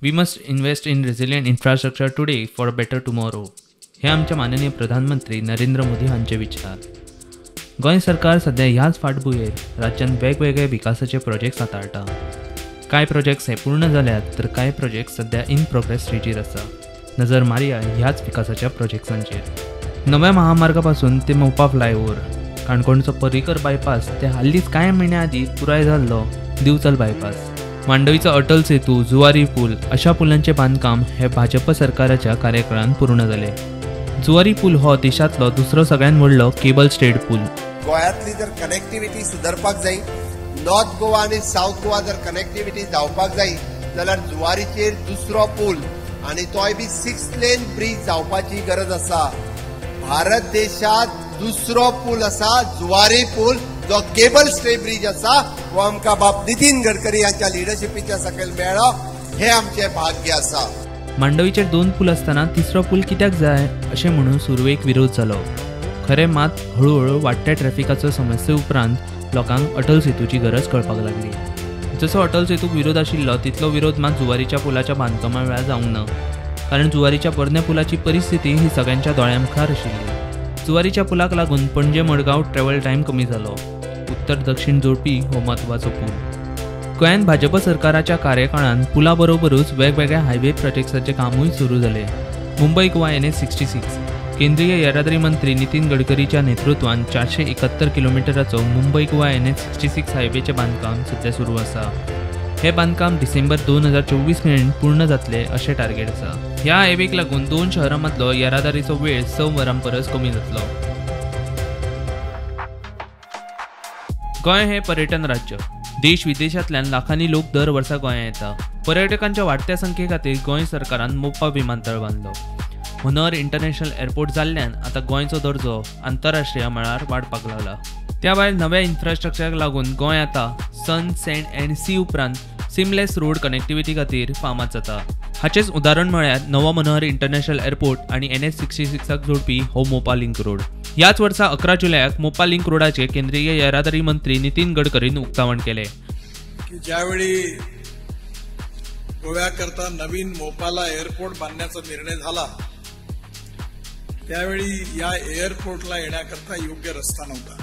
We must invest in resilient infrastructure today for a better tomorrow हे आमचे माननीय प्रधानमंत्री नरेंद्र मोदी हांचे विचार. गोंय सरकार सध्या ह्याच फाटभुंयेर राज्यांत वेगवेगळे विकासाचे प्रोजेक्ट्स हाताळटा. कांय प्रोजेक्ट्स हे पूर्ण जाल्यात तर कांय प्रोजेक्ट्स सध्या इन प्रोग्रेस स्टेजीर आसा. नजर मारया ह्याच विकासाच्या प्रोजेक्ट्सांचेर. नव्या महामार्गा पासून ते मोपा फ्लायओव्हर, काणकोणचो पर्रीकर बायपास ते हालींच कांय म्हयन्या आदीं पुराय जाल्लो दिवचल बायपास, मांडवीचो अटल सेतू, जुवारी पूल अशा पुलांचें बांदकाम हे भाजप सरकाराच्या कार्यकाळांत पूर्ण जालें. जुवारी पूल हो देशांतलो दुसरो सगळ्यांत व्हडलो केबल स्टेड पूल. गोंयांतली जर कनेक्टिविटी सुदरपाक जाय, नॉर्थ गोवा आनी सावथ गोवा जर कनेक्टिविटी जावपाक जाय जाल्यार जुवारीचेर दुसरो पूल आनी तोय बी 6 लेन ब्रीज जावपाची गरज आसा. भारत देशांत दुसरो पूल आसा जुवारी पूल, जो केबल स्टे ब्रीज आसा हो आमकां बाब नितीन गडकरी हांच्या लिडरशिपीच्या सकयल मेळ्ळो, हें आमचें भाग्य आसा. मांडवीचेर 2 पूल आसतना तिसरो पूल कित्याक जाय अशें म्हणून सुरवेक विरोध जालो. खरें मात हळुहळू वाडट्या ट्रॅफिकाचो समस्ये उपरांत लोकांक अटल सेतूची गरज कळपाक लागली. जसो अटल सेतूक विरोध आशिल्लो तितलो विरोध मात जुवारीच्या पुलाच्या बांदकामा वेळार जावंक ना, कारण जुवारीच्या पोरण्या पुलाची परिस्थिती ही सगळ्यांच्या दोळ्यां मुखार आशिल्ली. जुवारीच्या पुलाक लागून पणजे मडगांव ट्रॅव्हल टायम कमी जालो. उत्तर दक्षिण जोडपी हो म्हत्वाचो पूल. गोंयांत भाजप सरकाराच्या कार्यकाळांत पुला बरोबरूच वेगवेगळ्या हायवे प्रोजेक्ट्साचें कामूय सुरू जालें. मुंबय गोवा NH 66 केंद्रीय येरादारी मंत्री नितीन गडकरीच्या नेतृत्वान 471 किलोमिटराचो मुंबय गोवा NH 66 हायवेचें बांदकाम सध्या सुरू आसा. हें बांदकाम डिसेंबर 2024 मेरेन पूर्ण जातलें अशें टार्गेट आसा. ह्या हायवेक लागून 2 शहरां मदलो येरादारीचो वेळ 6 वरां परस कमी जातलो. गोंय हें पर्यटन राज्य. देश विदेशांतल्यान लाखांनी लोक दर वर्सा गोंयांत येता. पर्यटकांच्या वाडट्या संख्ये खातीर गोंय सरकारान मोपा विमानतळ बांदलो. मनोहर इंटरनॅशनल एअरपोर्ट जाल्ल्यान आतां गोंयचो दर्जो आंतरराष्ट्रीय मळार वाडपाक लागला. त्या भायर नव्या इन्फ्रास्ट्रक्चराक लागून गोंय आतां सन, सँड अँड सी उपरांत सिमलेस रोड कनेक्टिविटी खातीर फामाद जाता. हाचेंच उदाहरण म्हळ्यार नवो मनोहर इंटरनॅशनल एअरपोर्ट आनी NH 66 जोडपी हो मोपा लिंक रोड. ह्याच वर्सा 11 जुलयाक मोपा लिंक रोडाचे केंद्रीय येरादारी मंत्री नितीन गडकरीन उक्तावण केलें. की ज्यावेळी गोव्याकरता नवीन मोपाला एअरपोर्ट बांधण्याचा निर्णय झाला त्यावेळी या एअरपोर्टला येण्याकरता योग्य रस्ता नव्हता.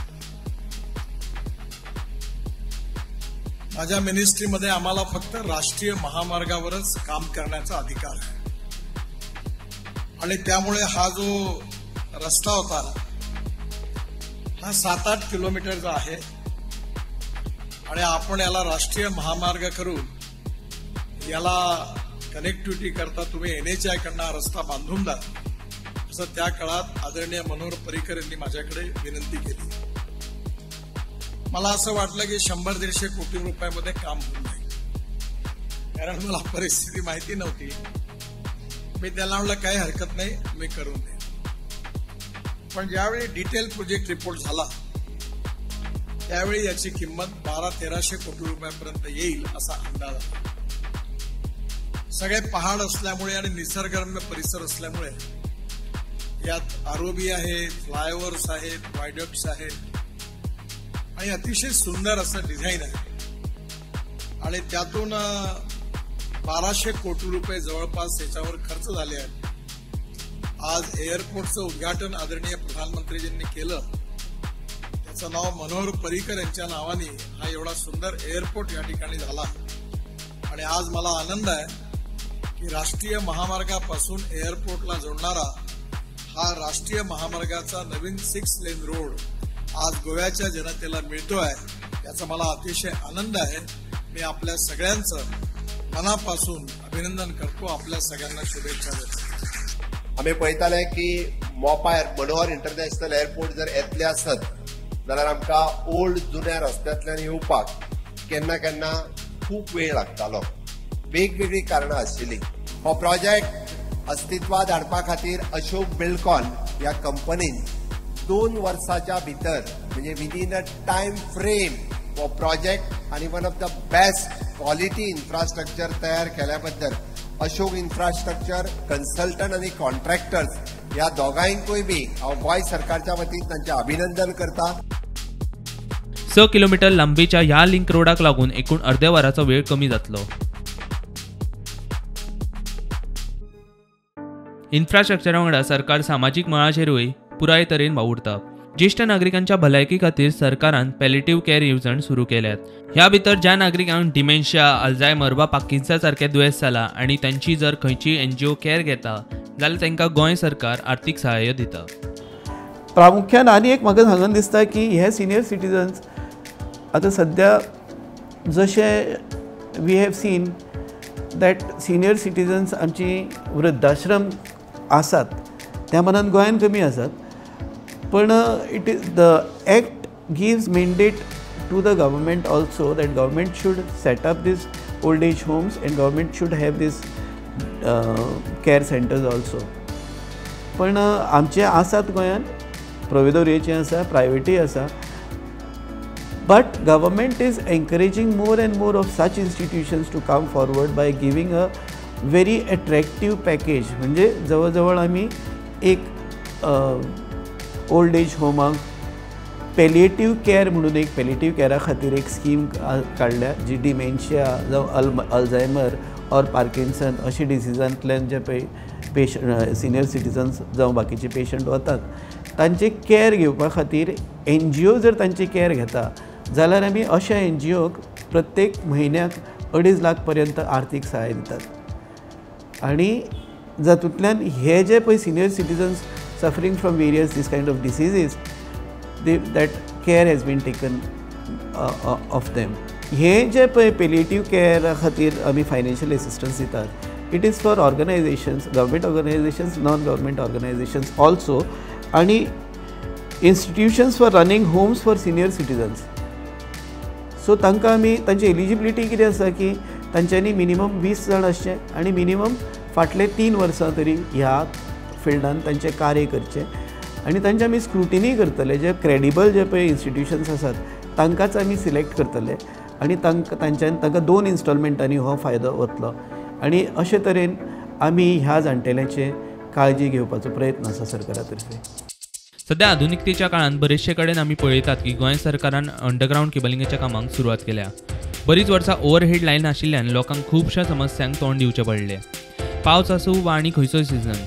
माझ्या मिनिस्ट्रीमध्ये आम्हाला फक्त राष्ट्रीय महामार्गावरच काम करण्याचा अधिकार आहे आणि त्यामुळे हा जो रस्ता होता हा 7-8 किलोमीटरचा आहे आणि आपण याला राष्ट्रीय महामार्ग करून याला कनेक्टिव्हिटी करता तुम्ही NHI कडनं हा रस्ता बांधून द्या असं त्या काळात आदरणीय मनोहर पर्रीकर यांनी माझ्याकडे विनंती केली. मला असं वाटलं की 100-150 कोटी रुपयामध्ये काम होऊन जाईल, कारण मला परिस्थिती माहिती नव्हती. मी त्याला म्हटलं काही हरकत नाही, मी करून देईन. पण ज्यावेळी डिटेल प्रोजेक्ट रिपोर्ट झाला त्यावेळी याची किंमत 1200-1300 कोटी रुपयापर्यंत येईल असा अंदाज आला. सगळे पहाड असल्यामुळे आणि निसर्गरम्य परिसर असल्यामुळे यात आरओबी आहे, फ्लायओव्हर्स आहेत, वायडक्ट्स आहेत आणि अतिशय सुंदर असं डिझाईन आहे आणि त्यातून 1200 कोटी रुपये जवळपास याच्यावर खर्च झाले आहेत. आज एअरपोर्टचं उद्घाटन आदरणीय प्रधानमंत्रीजींनी केलं, त्याचं नाव मनोहर पर्रीकर यांच्या नावाने हा एवढा सुंदर एअरपोर्ट या ठिकाणी झाला. आणि आज मला आनंद आहे की राष्ट्रीय महामार्गापासून एअरपोर्टला जोडणारा हा राष्ट्रीय महामार्गाचा नवीन 6 लेन रोड आज गोव्याच्या जनतेला मिळतोय, याचा मला अतिशय आनंद आहे. मी आपल्या सगळ्यांचं मनापासून अभिनंदन करतो, आपल्या सगळ्यांना शुभेच्छा देतो. आमी पळयताले की मोपा मनोहर इंटरनॅशनल एअरपोर्ट जर येतले आसत जाल्यार आमकां ओल्ड जुन्या रस्त्यांतल्यान येवपाक केन्ना केन्ना खूब वेळ लागतालो. वेगवेगळीं कारणां आशिल्लीं. हो प्रोजेक्ट अस्तित्वात हाडपा खातीर अशोक बिल्डकॉन ह्या कंपनीन 2 वर्साच्या भितर म्हणजे विदीन अ टायम फ्रेम हो प्रोजेक्ट आनी one of the best quality infrastructure तयार केल्या बद्दल अशोक इन्फ्रास्ट्रक्चर कन्सल्टंट आनी कॉन्ट्रॅक्टर्स ह्या दोगांयकूय बी हांव गोंय सरकारच्या वतीन तांचें अभिनंदन करता. 6 किलोमीटर लांबीच्या ह्या लिंक रोडाक लागून एकूण अर्ध्या वराचो वेळ कमी जातलो. इन्फ्रास्ट्रक्चरा वांगडा सरकार सामाजीक मळाचेरूय पुराय तरेन वावुरता. ज्येश्ठ नागरिकांच्या भलायकी खातीर सरकारान पॅलेटिव्ह केअर येवजण सुरू केल्यात. ह्या भितर ज्या नागरिकांक डिमेन्शिया, अल्झायमर वा पार्किन्सना सारकें दुयेंस जाला आनी तांची जर खंयची एनजीओ केअर घेता जाल्यार तांकां गोंय सरकार आर्थीक सहाय्य दिता. प्रामुख्यान आनी एक म्हाका सांगन दिसता की हे सिनियर सिटीजन्स आतां सद्या जशें we have seen that senior citizens आमची वृद्धाश्रम आसात त्या मनान गोंयान कमी आसात, पण it is the act gives mandate to the government also that government should set up this old age homes and government should have this care centres also. पण आमचे आसात गोंयान प्रोविदोरियाचे आसा, प्रायवेटूय आसा, but government is encouraging more and more of such institutions to come forward by giving a very attractive package. म्हणजे जवळ जवळ आमी एक ओल्ड एज होमाक पेलिएटीव केअर म्हणून एक पेलिएटीव केअरा खातीर एक स्कीम काडल्या जी डिमेन्शिया जावं अल्झायमर ऑर पार्किन्सन अशे डिसिजांतल्यान जे पळय पेशंट सिनियर सिटीजन्स जावं बाकीचे पेशंट वतात तांचे केअर घेवपा खातीर एनजीओ जर तांची केअर घेता जाल्यार आमी अशा एनजीओक प्रत्येक म्हयन्याक 2.5 लाख पर्यंत आर्थीक सहाय्य दितात. आनी जातूंतल्यान हे जे पळय senior citizens suffering from various this kind of diseases that care has been taken of them. हे जे पळय पेलिएटीव केअरा खातीर आमी फायनान्शियल एसिस्टन्स दितात, it is for organisations, government organisations, non government organisations also, आनी institutions for running homes for senior citizens. So तांकां आमी तांची eligibility कितें आसा की तांच्यांनी मिनिमम 20 जाण आसचे आनी मिनिमम फाटले 3 वर्सां तरी ह्या फिल्डान तांचें कार्य करचें आनी तांचे आमी स्क्रुटिनी करतले. जे क्रेडिबल जे पळय इन्स्टिट्युशन्स आसात तांकांच आमी सिलेक्ट करतले आनी तांकां तांच्यान तांकां 2 इन्स्टॉलमेंटांनी हो फायदो वतलो आनी अशे तरेन आमी ह्या जाणटेल्यांचे काळजी घेवपाचो प्रयत्न आसा सरकारा तर्फे. सध्या आधुनिकतेच्या काळांत बरेचशे कडेन आमी पळयतात की गोंय सरकारान अंडरग्रावंड केबलिंगाच्या कामाक सुरवात केल्या. बरीच वर्सां ओवरहेड लायन आशिल्ल्यान लोकांक खुबश्या समस्यांक तोंड दिवचें पडलें. पावस आसूं वा आनी खंयचोय सिजन,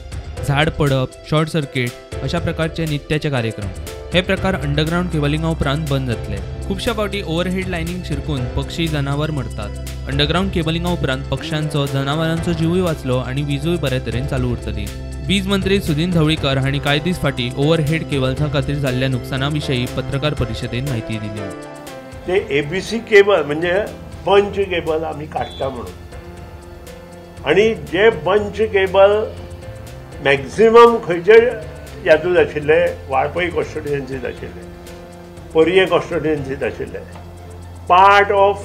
झाड पडप, शॉर्ट सर्किट अशा प्रकारचे नित्याचे कार्यक्रम हे प्रकार अंडरग्रावंड केबलिंगा उपरांत बंद जातले. खुबश्या फावटी ओवरहेड लायनीक शिरकून पक्षी जनावर मरतात. अंडरग्रावंड केबलिंगा उपरांत पक्ष्यांचो जनावरांचो जिवूय वाचलो आनी विजूय बरे तरेन चालू उरतली. वीज मंत्री सुदिन ढवळीकर हांणी कांय दीस फाटीं ओवरहेड केबल्सां खातीर जाल्ल्या नुकसाना विशीं पत्रकार परिशदेन म्हायती दिली. ते एबीसी केबल म्हणजे बंच केबल आमी काडटा म्हणून, आनी जे बंच केबल मॅक्झिमम खंयचे यादूच आशिल्ले, वाळपय कॉन्स्टिट्युएन्सीत आशिल्ले, पर्यें कॉन्स्टिट्युएन्सीत आशिल्ले, part of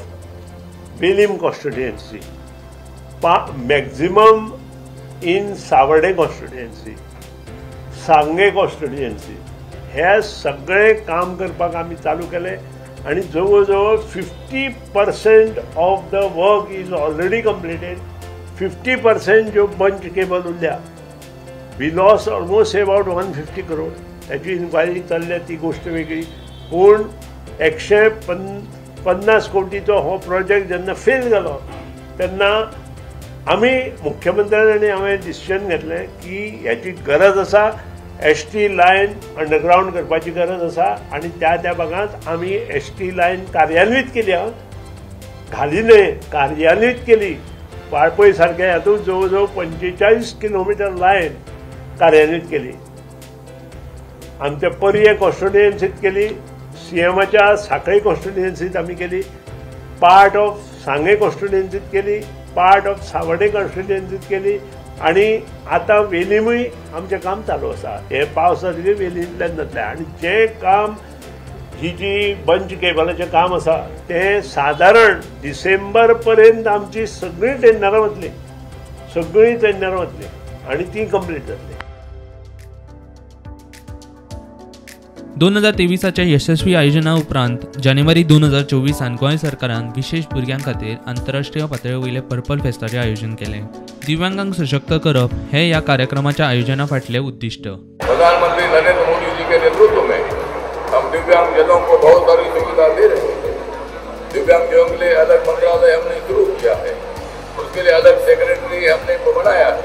Velim constituency, maximum in Savarde constituency, Sanguem constituency, हे सगळे काम करपाक आमी चालू केले आनी जवळ जवळ 50% of the work is already completed. 50% ज्यो बंच केबल उरल्या, we lost almost about 150 crore. ताची इन्क्वायरी चल्ल्या ती गोश्ट वेगळी, पूण 150 कोटीचो हो प्रोजेक्ट जेन्ना फेल जालो तेन्ना आमी मुख्यमंत्र्यान आनी हांवें डिसिजन घेतलें की ह्याची गरज आसा, एस टी लायन अंडरग्रावंड करपाची गरज आसा आनी त्या त्या भागांत आमी एस टी लायन कार्यान्वीत केली, घाली न्हय, कार्यान्वीत केली. वाळपय सारक्या हातूंत जवळ जवळ 45 किलोमिटर लायन कार्यान्वीत केली. आमच्या पर्यें कॉन्स्टिट्युएन्सीत केली, सीएमाच्या साखळी कॉन्स्टिट्युएन्सीत आमी केली, पार्ट ऑफ सांगें कॉन्स्टिट्युएन्सीत केली, पार्ट ऑफ सावर्डे कॉन्स्टिट्युएन्सीत केली आनी आतां वेलीमूय आमचें काम चालू आसा. हे पावस जातकीर वेलींतल्यान जातलें आनी जें काम ही जी बंच केबलाचें काम आसा तें सादारण डिसेंबर पर्यंत आमची सगळीं टेंडरां वतलीं, सगळीं टेंडरां वतलीं आनी तीं कंप्लीट जातलीं. 2023 यशस्वी आयोजना उपरांत जानेवारी 2024 गोंय सरकारान विशेष भुरग्यां खातीर आंतरराष्ट्रीय पातळे वयले पर्पल फेस्ताचें आयोजन केलें. दिव्यांगांक सशक्त करप हे ह्या कार्यक्रमाच्या आयोजना फाटलें उद्दिश्ट. प्रधानमंत्री नरेंद्र मोदी जी के नेतृत्व में हम दिव्यांगजनों को बहुत सारी सुविधा दे रहे हैं. दिव्यांगजनों के लिए अलग मंत्रालय हमने शुरू किया है, उसके लिए अलग सेक्रेटरी हमने बनाया है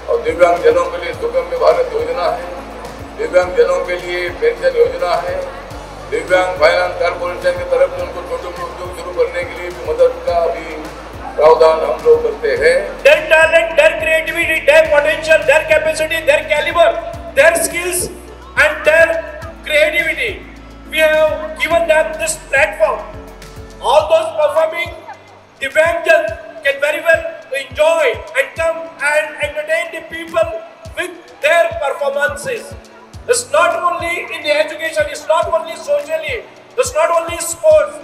और दिव्यांगजनों के लिए सुगम्य भारत योजना है, दिव्यांगजनों के लिए पेंशन योजना है, दिव्यांग फाइनेंस कॉर्पोरेशन की तरफ से उनको छोटे मोटे उद्योग शुरू करने के लिए भी मदद का भी प्रावधान हम लोग करते हैं। Their talent, their creativity, their potential, their capacity, their caliber, their skills and their creativity. We have given them this platform. All those performing Divyangjan can very well enjoy and come and entertain the people with their performances. It's not only in the education, it's not only socially, it's not only sports.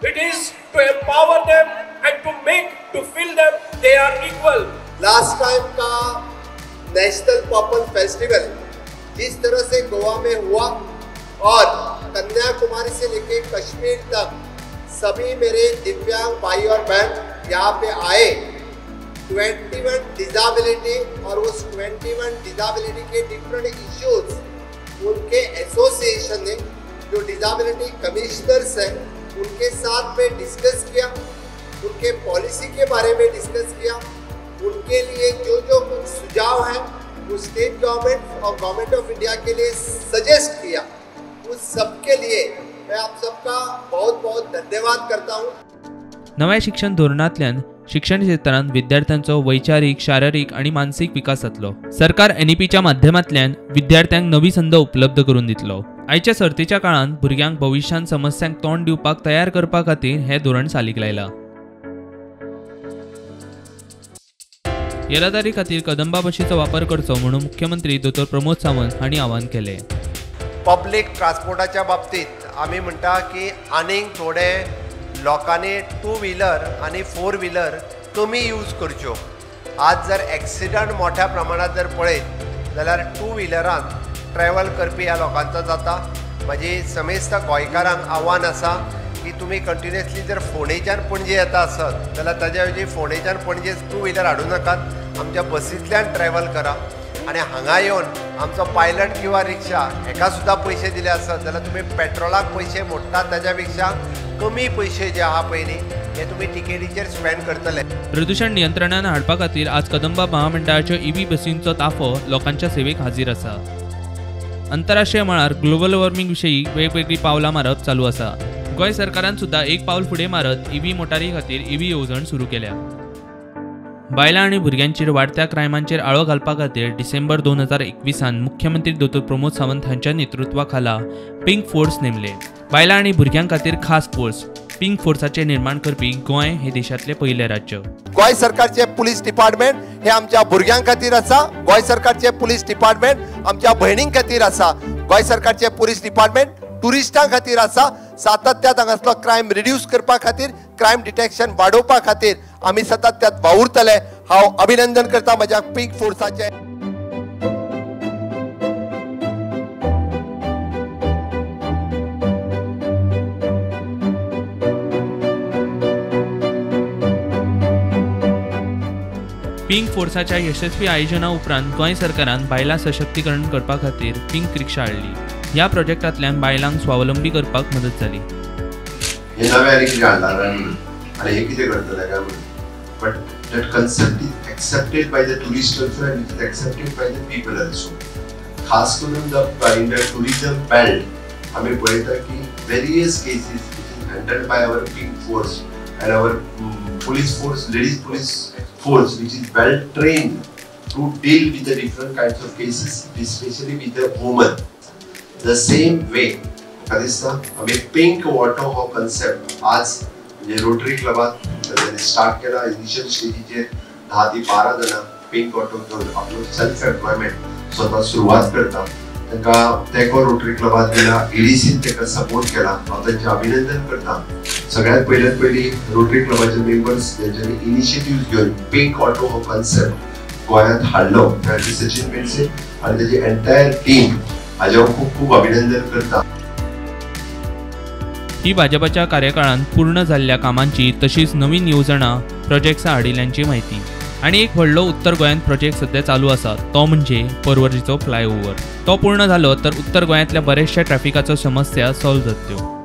It is to empower them and to make, to feel them they are equal. Last time का national purple festival जिस तरह से गोवा में हुआ और कन्याकुमारी से लेके कश्मीर तक सभी मेरे दिव्यांग भाई और बहन यहाँ पे आए। 21 डिसेबिलिटी और उस 21 डिसेबिलिटी के डिफरेंट इश्यूज उनके एसोसिएशन ने, जो डिसेबिलिटी कमिश्नर्स हैं, उनके साथ में डिस्कस किया, उनके पॉलिसी के बारे में डिस्कस किया, उनके लिए जो जो कुछ सुझाव हैं वो state government Aur government of India K लिए सजेस्ट किया। उस सब के लिए मैं आप सबका बहुत बहुत धन्यवाद करता हूँ। नव्या शिक्षण धोरणांतल्यान शिक्षण क्षेत्रांत विद्यार्थ्यांचो वैचारीक, शारीरिक आणि मानसीक विकास जातलो। सरकार एनईपीच्या माध्यमांतल्यान विद्यार्थ्यांक नवी संद उपलब्ध करून दितलो। आयच्या सर्तीच्या काळांत भुरग्यांक भविष्यांत समस्यांक तोंड दिवपाक तयार करपा खातीर हें धोरण चालीक लायलां। येरादारी खातीर कदंबा बशीचो वापर करचो म्हणून मुख्यमंत्री दोतोर प्रमोद सावंत हांणी आवाहन केलें। पब्लीक ट्रान्सपोर्टाच्या बाबतीत आमी म्हणटा की आनीक थोडे लोकांनी टू व्हिलर आनी फोर व्हिलर कमी यूज करच्यो। आज जर एक्सिडंट मोठ्या प्रमाणात जर पळयत जाल्यार टू व्हिलरान ट्रॅवल करपी ह्या लोकांचो जाता। म्हजी समेस्त गोंयकारांक आव्हान आसा की तुमी कंटिन्युअसली जर फोंडेच्यान पणजे येता आसत जाल्यार ताज्या ऐवजी फोंडेच्यान पणजे टू व्हिलर हाडूं नाकात, आमच्या बसींतल्यान ट्रॅवल करा आनी हांगा येवन आमचो पायलट किंवा रिक्षा हेका सुद्दां पयशे दिले आसत जाल्यार तुमी पेट्रोलाक पयशे मोडटात ताज्या पेक्षा कमी पयशे जे आहा पळय न्ही हे तुमी टिकेटीचेर स्पेंड करतले। प्रदूषण नियंत्रणान हाडपा खातीर आज कदंबा महामंडळाच्यो ईव्ही बसींचो ताफो लोकांच्या सेवेक हाजीर आसा। आंतरराष्ट्रीय मळार ग्लोबल वॉर्मिंग विशीं वेगवेगळीं पावलां मारप चालू आसा। गोंय सरकारान सुद्दां एक पावल फुडें मारत ईव्ही मोटारी खातीर ईव्ही येवजण सुरू केल्या। बायलां आनी भुरग्यांचेर वाडत्या क्रायमांचेर आळो घालपा खातीर डिसेंबर 2021 मुख्यमंत्री दोतोर प्रमोद सावंत हांच्या नेतृत्वा खाला पिंक फोर्स नेमले। बायलां आनी भुरग्यां खातीर खास फोर्स पिंक फोर्साचें निर्माण करपी गोंय हे देशांतलें पयलें राज्य। गोंय सरकारचे पुलीस डिपार्टमेंट हे आमच्या भुरग्यां खातीर आसा, गोंय सरकारचे पुलीस डिपार्टमेंट आमच्या भयणीं खातीर आसा, गोंय सरकारचे पुलीस डिपार्टमेंट टुरिस्टां खातीर आसा। सातत्यात हांगासलो क्रायम रिड्यूस करपा खातीर, क्रायम डिटेक्शन वाडोवपा खातीर आमी सातत्यात वावुरतले। हांव अभिनंदन करता म्हज्या पिंक फोर्साचें। पिंक फोर्साच्या यशस्वी आयोजना उपरांत गोंय सरकारान बायलां सशक्तीकरण करपा खातीर पिंक रिक्षा हाडली। ह्या प्रोजेक्टांतल्यान बायलांक स्वावलंबी करपाक मदत जाली। हे नव्या रिक्षा हाडला आनी हे कितें करतले काय म्हणून, but that concept is accepted by the tourist also and it is accepted by the people also. खास करून the in the tourism belt आमी पळयता की various cases which is handled by our pink force and our police force, ladies police force, which is well trained to deal with the different kinds of cases, especially with the women. The same way, म्हाका दिसता आमी pink auto हो concept आज म्हणजे rotary क्लबात तांच्यांनी start केला। Initial स्टेजीचेर 10 ते 12 जाणां पिंक ऑटो घेवन आपलो सेल्फ एम्प्लॉयमेंट स्वता सुरवात करता। तांकां तेंको रोटरी क्लबान दिला, ईडीसीन तांकां सपोर्ट केला, हांव तांचें अभिनंदन करता। सगळ्यांत पयल्यात पयलीं रोटरी क्लबाचे मेंबर्स ज्यांच्यानी इनिशिएटीव घेवन पिंक ऑटो हो कन्सेप्ट गोंयांत हाडलो तांचे सचिन पेंडसे आनी ताची एंटायर टीम हाजें हांव खूब खूब अभिनंदन करता। ही भाजपाच्या कार्यकाळांत पूर्ण जाल्ल्या कामांची तशीच नवीन येवजणां प्रोजेक्ट्सां हाडिल्ल्यांची म्हायती। आनी एक व्हडलो उत्तर गोंयांत प्रोजेक्ट सध्या चालू आसा तो म्हणजे पर्वरीचो फ्लायओव्हर। तो पूर्ण जालो तर उत्तर गोंयांतल्या बऱ्याचशा ट्रॅफिकाचो समस्या सॉल्व जातल्यो।